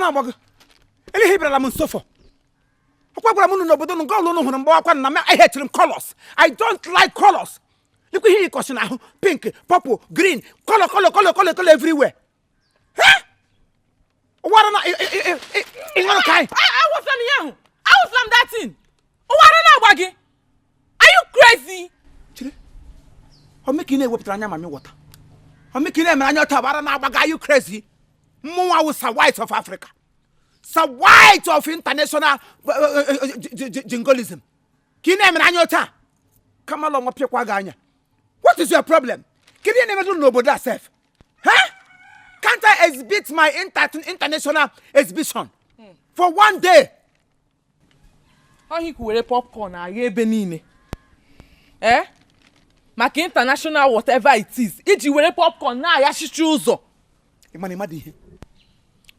Na-agba gị ele ihe bịarala m nso fọ. Ọkwa gwara m unu n'obodo unu nke ọbụla unu hụrụ mgbe akwa na m ehetiri m colors. I don't like colors. Lekwa ihe ịkọsi n'ahụ: pink, purple, green, color, color, color, color, color everywhere. Ụwara na ịṅụrụ ka anyị Awụsala m ihe ahụ, awụsala m that thing. Ụwara na-agba gị. Are you crazy? Chere, omeka ị na-ewepụtara anya mami wọta, omeka ị na-emere anya ọta bara na-agba gị. Are you crazy? Mmụnwa wụ Sir White of Africa, Sir White of international jingolism, ka ị na-emere anya ọta kamala ọnwa pịakwa gị anya. What is your problem? Kedu ihe na-emetụ n'obodo a sef? Huh? Can't I exhibit my international exhibition for one day? Ọhịa ikwu were popcorn agha ebe niile, ee, maka international whatever it is, iji were popcorn na-aghachichi ụzọ. Ịmana ịmadụ ihe?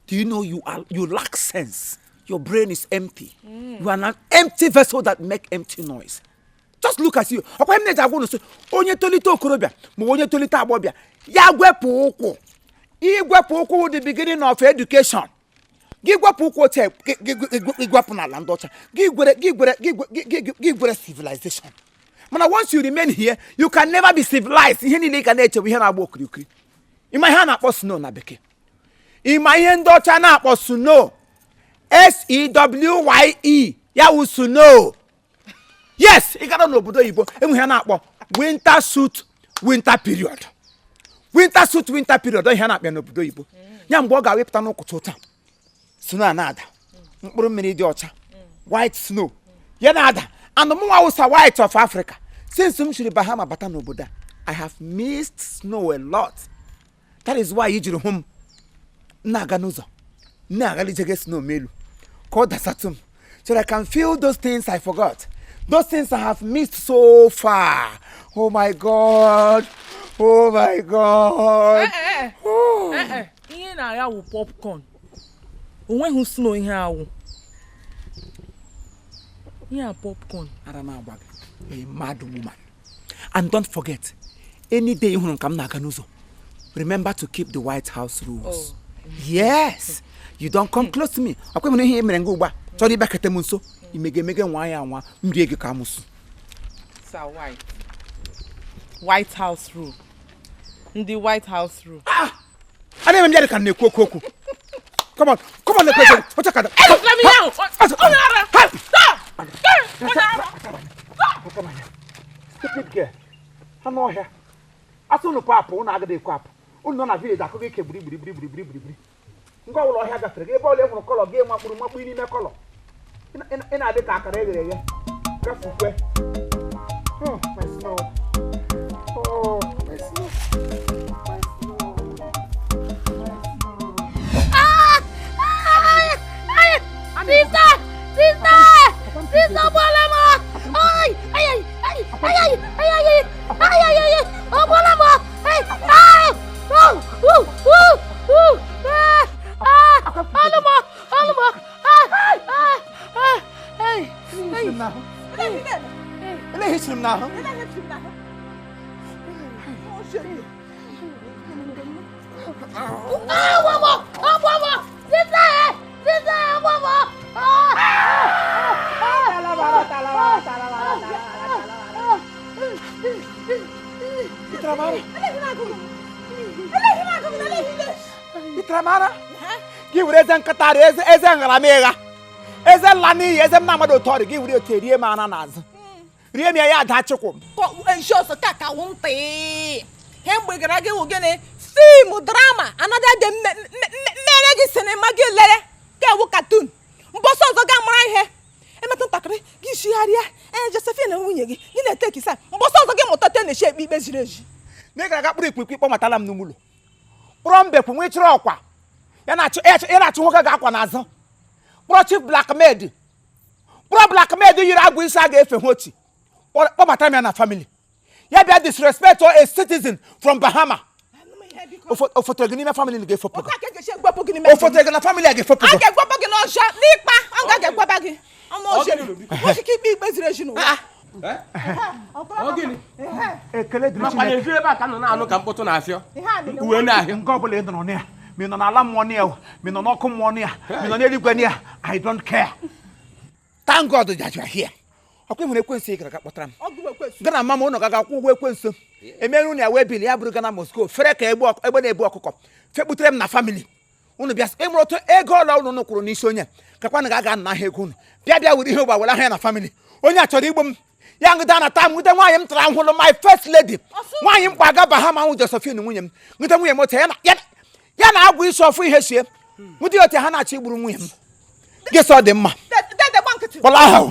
Do you know you lack sense? Your brain is empty. You are an empty vessel that make empty noise. Just look at you. Ọkwa m na-eji agwa unu sị, onye tolite okorobịa ma onye tolite agbọbịa, ya gwepụ ụkwụ. Igwepụ ụkwụ wụ the beginning of education. Gị gwepụ ụkwụ otu a, gị gwepụ n'ala ndị ọcha, gị gwere gị gwere gị gwe- gị gị gwere civilization. Mana once you remain here, you can never be civilized. Ihe niile ị ga na-eche bụ ihe na-agba okirikiri. Ịma ihe a na-akpọ snow na bekee? Ịma ihe ndị ọcha na-akpọ snow? Sewye, ya wụ snow. Yes, ị gara n'obodo oyibo, enwe ihe a na-akpọ winter suit, winter period. Winter suit, winter period, ọ ihe a na-akpọ ya n'obodo oyibo. Ya mgbe ọ ga-awepụta n'ụkwụtụ ụta, snow a na-ada, mkpụrụ mmiri dị ọcha, white snow ya na-ada. And mụnwa wụ Sir White of Africa. Since m siri Bahama bata n'obodo a, I have missed snow a lot. That is why i jiri hụ m na-aga n'ụzọ na-aghalijege snow m elu ka ọ dasatụ m, so that I can feel those things I forgot, those things I have missed so far. Oh my God, oh my God. Oh. Ee, ihe na-agha wụ popcorn, onweghị snow. Ihe awụ, ihe a popcorn. Ara na-agba gị, a mad woman. And don't forget, any day ị hụrụ ka m na-aga n'ụzọ, remember to keep the White House rules. Yes, you don't come close to me. Ọkwa ịhụrụ ihe mere nga ugbu a chọrọ ịbịakete m nso, imege emege nwa ya anwa, m rie gị ka amụsụ. Sir White, White House rule, ndị White House rule. A na-eme m ya dị ka m na-ekwu okwu okwu. Come on, come on, na-ekwu ekwu oche ka Ewetara m ihe ahụ. Onye ara! Stop! Onye ara! Stupid girl, anụ ọhịa. Asị unu pụ apụ, unu agaghị ekwe apụ. Unu nọ na village akụkọ ike gbiri gbiri gbiri gbiri gbiri gbiri. Nke ọbụla ọhịa gafere gị, ebe ọbụla ị hụrụ colour gị, makpụrụ makpụ n'ime colour. Ị na-adị ka akara eghere eghe gafukwe. Oh, my snow. Oh, my snow. My snow. My snow. Sister! Sister! Sister, bọ́lá mọ́! Ay! Ay! Ay! Ay! Ay! Ay! Ay! Ay! Ay! Ay! Ay! Oh, bọ́lá mọ́! Ay! Ay! Oh! Uh! Uh! Uh! Ah! Ah! Ọlụmọ! Ọlụmọ! Ah! Ah! Ah! Ay! Ay! Ele hiciri m n'ahụ. Ah! Wọ́wọ́! Wọ́wọ́! Sister! Sister! Wọ́wọ́! Ah! Ah! Ah! Ịtara m ara? Ịtara m ara? Gị were eze nkịta rie, eze eze nharamịgha, eze nla n'iyi, eze m na-amadụ otu ọrị. Gị were otu erie m ara n'azụ, rie m ya, ya ada chịkwụ m. Nshi ọsọ ka ka wụ ntị ihe mgbe gara gị wụ gịnị? Film drama another day mmere gị cinema gị lere ka ewu cartoon. Mbọsị ọzọ ga mara ihe emetụ ntakịrị gị shigharịa. Ee, Josephine nwunye gị, gị na-ete kisa. Mbọsị ọzọ gị mụta te na-eshi ekpe ikpe ziri ezi. Na ị gara aga kpụrụ ikpikpi kpọmatala m n'ụlọ, kpọrọ mbekwu nwee chịrị ọkwa ya na-achụ ya na-achụ nwoke ga-akwa n'azụ, kpọrọ chief blackmaid, kpọrọ blackmaid yiri agwụ isi a ga-efe ha ochi, kpọbata m ya na family ya, bịa disrespect a citizen from Bahama. Ofotere gị n'ime family ga-efopụ gị. Otu a ka e ga-esi egwepụ gị n'ime ndụ m. Ofotere gị na family a ga-efopụ A gị. ga-egwepụ gị n'ọzọ n'ịkpa ọ ga-egweba gị ọnụ ọzọ nwoke ka ikpe ikpe ziri ezi n'ụwa. Ọ gịnị? Ekele dịrị Makwa Chineke. na-ezu ebe a ka m nọ na-anụ ka mkpọtụ na-afịọ Ihe a dị uwe na-ahịọ. Nke ọbụla ị nọrọ na ya, Ma ị nọ n'ala mmụọ na ya, ma ị nọ n'ọkụ mmụọ na ya, ma ị nọ n'eluigwe na ya, I don't care. Thank God that you are here. Ọkwa ịhụrụ ekwensu ị gara aga kpọtara m. Gana mama ụnụ gaga akwụ ụgwọ ekwensu. Emerụ unu ya wee bili ya bụrụ Ghana Moscow fere ka egbe na-ebu ọkụkọ fekputere m na family. Unu bịa ịmụrụ otu ego ọla unu kwụrụ n'isi onye kakwanụ ga-aga nna ahịa ego unu bịa bịa were ihe ụgba were ahịa na family. Onye a chọrọ igbu m ya ngụda na taa m nwute nwaanyị m tara ahụhụ, my first lady, nwaanyị m kwa aga Bahama ahụ, Josephine nwunye m, nwute nwunye m otu ya na agwụ isi ọfụ ihe sie nwute ya otu ha na-achọ igburu nwunye m. Gị sọ dị mma kpọla ahụ.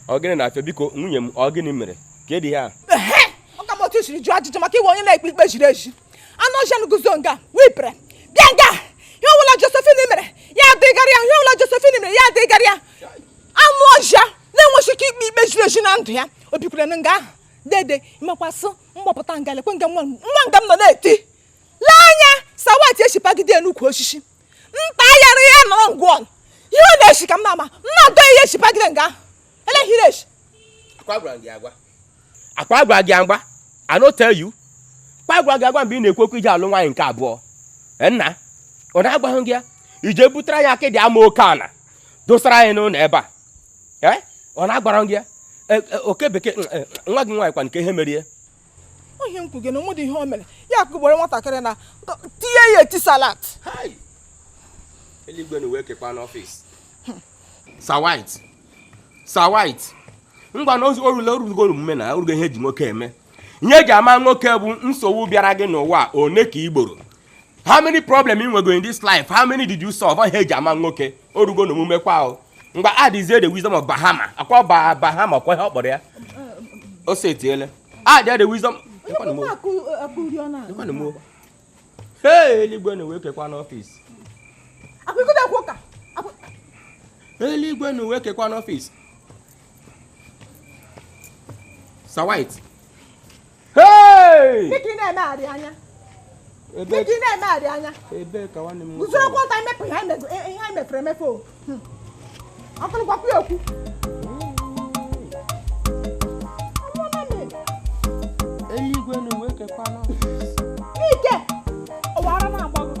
Ọ gịnị na-afịa biko nwunye m, ọ gịnị mere ka edi ha? Ọ ka m otu siri jụọ ajụjụ maka iwe onye na-ekpe ikpe ziri ezi. Anụ ọhịa guzo nga wipere bịa nga ihe ọbụla Josephine mere ya adịgarị ya, ihe ọbụla Josephine mere ya adịgarị ya. Anụ ọhịa na-enweghị ike ikpe ikpe ziri ezi na ndụ ya, o bikwere na nga ahụ. Dede imekwasị mgbapụta nga lekwe nga nwa nga m nọ na-eti lee anya sawati eshipagide n'ukwu osisi nta yara ya nọrọ ngwọ ihe ọ na-eshi ka m na-ama m na-adọ ihe eshipagide nga ahụ eleghịrị eshi. Akwa gwara gị agwa, I no tell you. Akwa gwara gị agwa mgbe ị na-ekwu okwu iji alụ nwaanyị nke abụọ. Nna, ọ na-agwaghị gị ya ije butere anyị akịdị ama oke ana dosara anyị n'ụlọ ebe a. Ọ na-agwara gị ya oke bekee nwa gị nwaanyị kwa nke ihe merie. Ohe m kwuge na onwedị ihe o mere ya akụgboro nwatakịrị na tinye ya eti salat. Eluigwe na uwe kekwa n'ọfịs. Sir White, Sir White, ngwa na orule orugo omume na orugo ihe eji nwoke eme. Ihe eji ama nwoke bụ nsogbu bịara gị n'ụwa one ka igboro. How many problem ị nwego in this life? How many did you solve? Ihe eji ama nwoke orugo n'omume kwa o. Ngwa adịzie the wisdom of Bahama. Akwa Bahama kwa ihe ọ kpọrọ ya. O setiele. Add the wisdom. Hey, eluigwe na uwe kekwa n'ọfịs. Eluigwe na uwe kekwa n'ọfịs. Sir White. Hey! Dịka ị na-emegharị anya. Dịka ị na-emegharị anya. Ebe ka nwanne m. Guzoro kwa ọtọ imepụ ihe anyị mefere emefe o. Ọkụrụ gwakwa ya okwu. Eluigwe na uwe kekwa n'ọfịs. Ike! Ọwara na-agbago.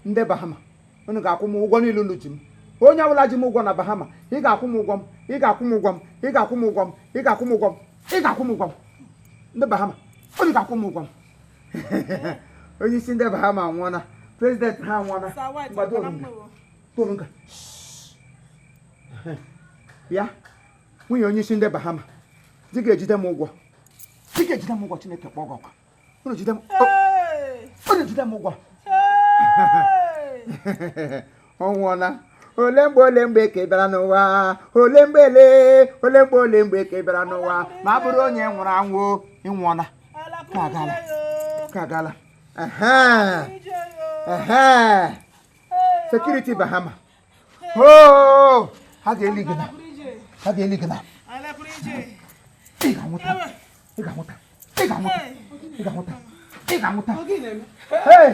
Ndị Bahama unu ga-akwụ m ụgwọ niile unu ji m. Onye ọbụla ji m ụgwọ na Bahama, ị ga-akwụ m ụgwọ m, ị ga-akwụ m ụgwọ m, ị ga-akwụ m ụgwọ m, ị ga-akwụ m ụgwọ m, ị ga-akwụ m ụgwọ m. Ndị Bahama, unu ga-akwụ m ụgwọ m. Onye isi ndị Bahama anwụọla, prezidenti ha anwụọla. Bịa, nwunye onye isi ndị Bahama, di ga-ejide m ụgwọ. Di ga-ejide m ụgwọ, Chineke kpọọ gị ọkụ. Unu jide m ụgwọ. Ọ nwụọla. Ole mgbe, ole mgbe ka ị bịara n'ụwa? Ole mgbe ele, ole mgbe, ole mgbe ka ị bịara n'ụwa? Ma a bụrụ onye nwụrụ anwụ, ịnwụọna. Ka agala, ka agala. Ehe, ehe. Security Bahama. Oh, ha ga-eli gị na, ha ga-eli gị na. Ị ga-anwụta, ị ga-anwụta, ị ga-anwụta, ị ga-anwụta, ị ga-anwụta. Hey!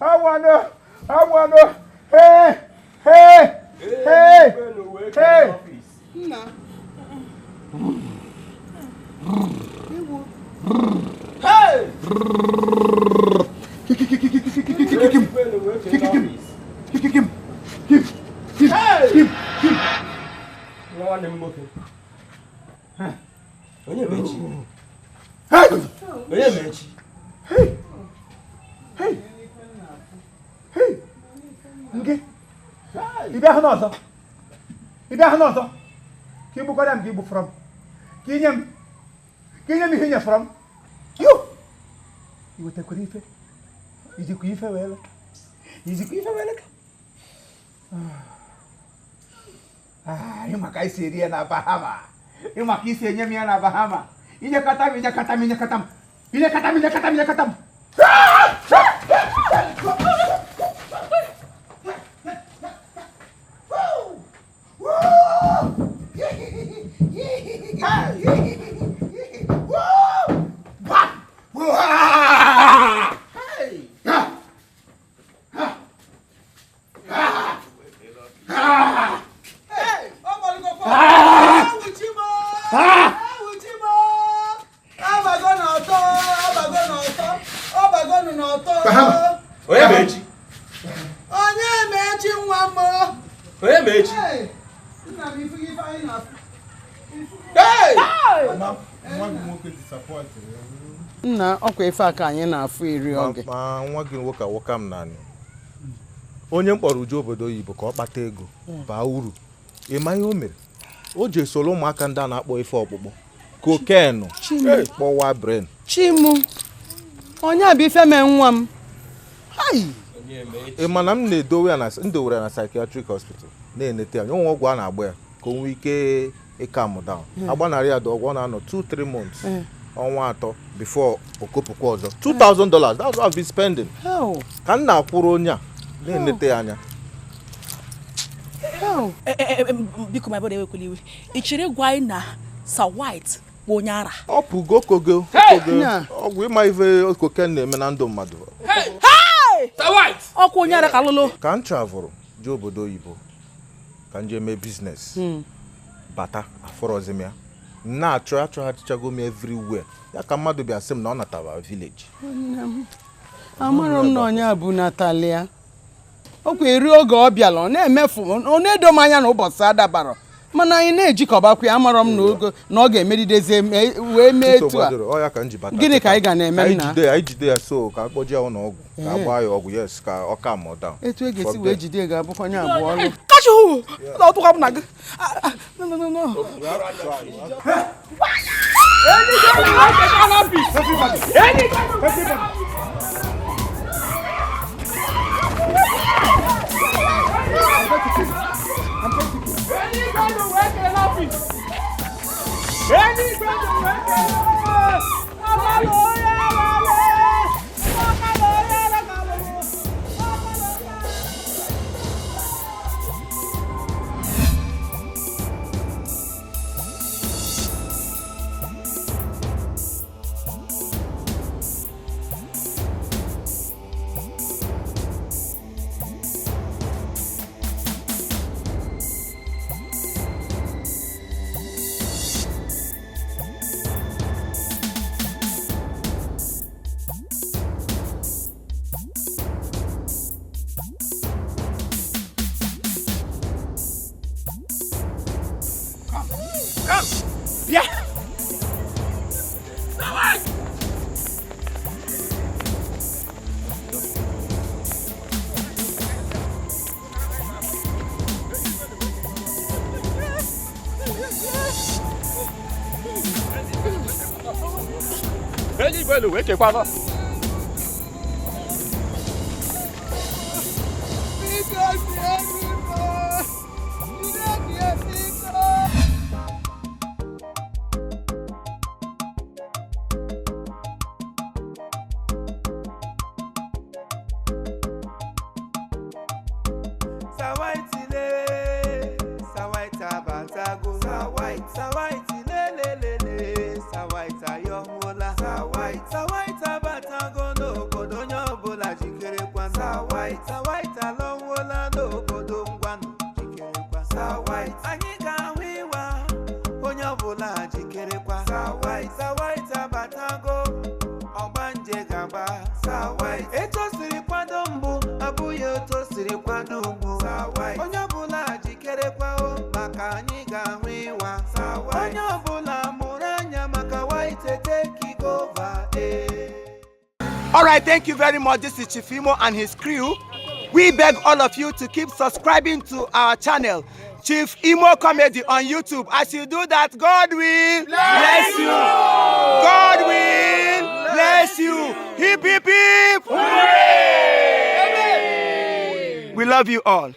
Awanụ, awanụ. Hey! Hey! Hey! Hey! Nna. Hey! Kikikikikikikikikikim. Kikikim. Kikikim. Kim. Kim. Kim. Kim. Nwanne m nwoke. Onye bụ echi? Hey! Onye bụ echi? Hey! Hey! Hey! Nke? Ị bịa hụ n'ọzọ? Ị bịa hụ n'ọzọ? Ka ị gbukwara m, ka ị gbufọrọ m. Ka inye m. Ka inye m ihe i nyefọrọ m. Yo! I wetakwara ife? Ijikwa ife wee leta? Ijikwa ife wee leta? Ah, ịma ka isi eri ya na Bahama. Ịma ka isi enye m ya na Bahama. Inyekọta m, inyekọta m, inyekọta m. Inyekọta m, inyekọta m, inyekọta m. Bahama. Onye bụ echi? Onye ma echi nwa m? Onye bụ echi? Nna m, ifu ife anyị na-afụ. Hey! Nwa gị nwoke disappointed. Nna, ọkwa ife a ka anyị na-afụ eri oge. Ma nwa gị nwoke awoka m naanị. Onye m kpọrọ uju obodo oyibo ka ọ kpata ego baa uru. Ị ma ihe o mere? O ji esoro ụmụaka ndị a na-akpọ ife ọkpụkpọ kokenu kpọwa brain. Chimu, onye a bụ ife mee nwa m. Hai! Ị ma na m na-edowe ya na m dowere ya na psychiatric hospital na-enete ya. Onwe ọgwụ a na-agba ya ka o nwee ike ịcalm down. Agbanarị ya dị ọgwụ, ọ na-anọ 2-3 months, ọnwa 3 before o kopụkwa ọzọ. $2000, that's what I've been spending. Hell, ka m na-akwụrụ onye a na-enete ya anya. Hell. Biko, my brother, ewekwala iwe. Ị chere ịgwa anyị na Sir White bụ onye ara? Ọ pụgo kogo kogo. Nya. Ọgwụ ịma ife cocaine na-eme na ndụ mmadụ. Sir White! Ọkwa onye ara ka lụlụ. Ka m travelụ jee obodo oyibo ka m jee mee business, bata, afọrọzi m ya. M na-achọ, achọghachichago m everywhere ya ka mmadụ bịa sị m na ọ natara village. Amarọ m na onye a bụ Natalia. Ọkwa eri oge ọ bịala, ọ na-emefu, ọ na-edo m anya na ụbọchị adabara. Mana anyị na-ejikọbakwa ya, amarọ m na oge na ọ ga-emegidezi wee mee etu a. Nsogbu adịrọ, ọ ya ka m ji bata. Gịnị ka anyị ga na-eme, Ka anyị nna? jide ya, anyị jide ya, so ka akpọje ya ụlọ ọgwụ ka a gbaa ya ọgwụ, yes, ka ọ calm down. Etu e ga-esi From wee there. jide ya ga-abụkwa onye abụọ ọlụ. Kachi na ọtụkwa m na gị. Ah, ah, no, no, no, no. Everybody. Bịa. Eluigwe na wee chekwaba. Biko, sie Sawaiti lelelele, Sawaiti ayọhụla. Sawaiti, Sawaiti abatago n'obodo, onye ọbụla jikerekwa. Sawaiti, Sawaiti alọwụla n'obodo, ngwanụ jikerekwa. Sawaiti, anyị ga-ahụ ịwa, onye ọbụla jikerekwa. Sawaiti, Sawaiti abatago, ọgbanje gaba. Sawaiti, etu o siri kwado mbụ abụghị otu o siri kwado ugbu. Sawaiti, onye ọbụla jikerekwa o, maka anyị ga-ahụ ịwa. Sawaiti, onye ọbụla mụrụ anya maka White take over ee. All right, thank you very much. This is Chief Imo and his crew. We beg all of you to keep subscribing to our channel, Chief Imo Comedy on YouTube. As you do that, God will bless you. God will bless you. Hip, hip, hip. Hooray! We love you all.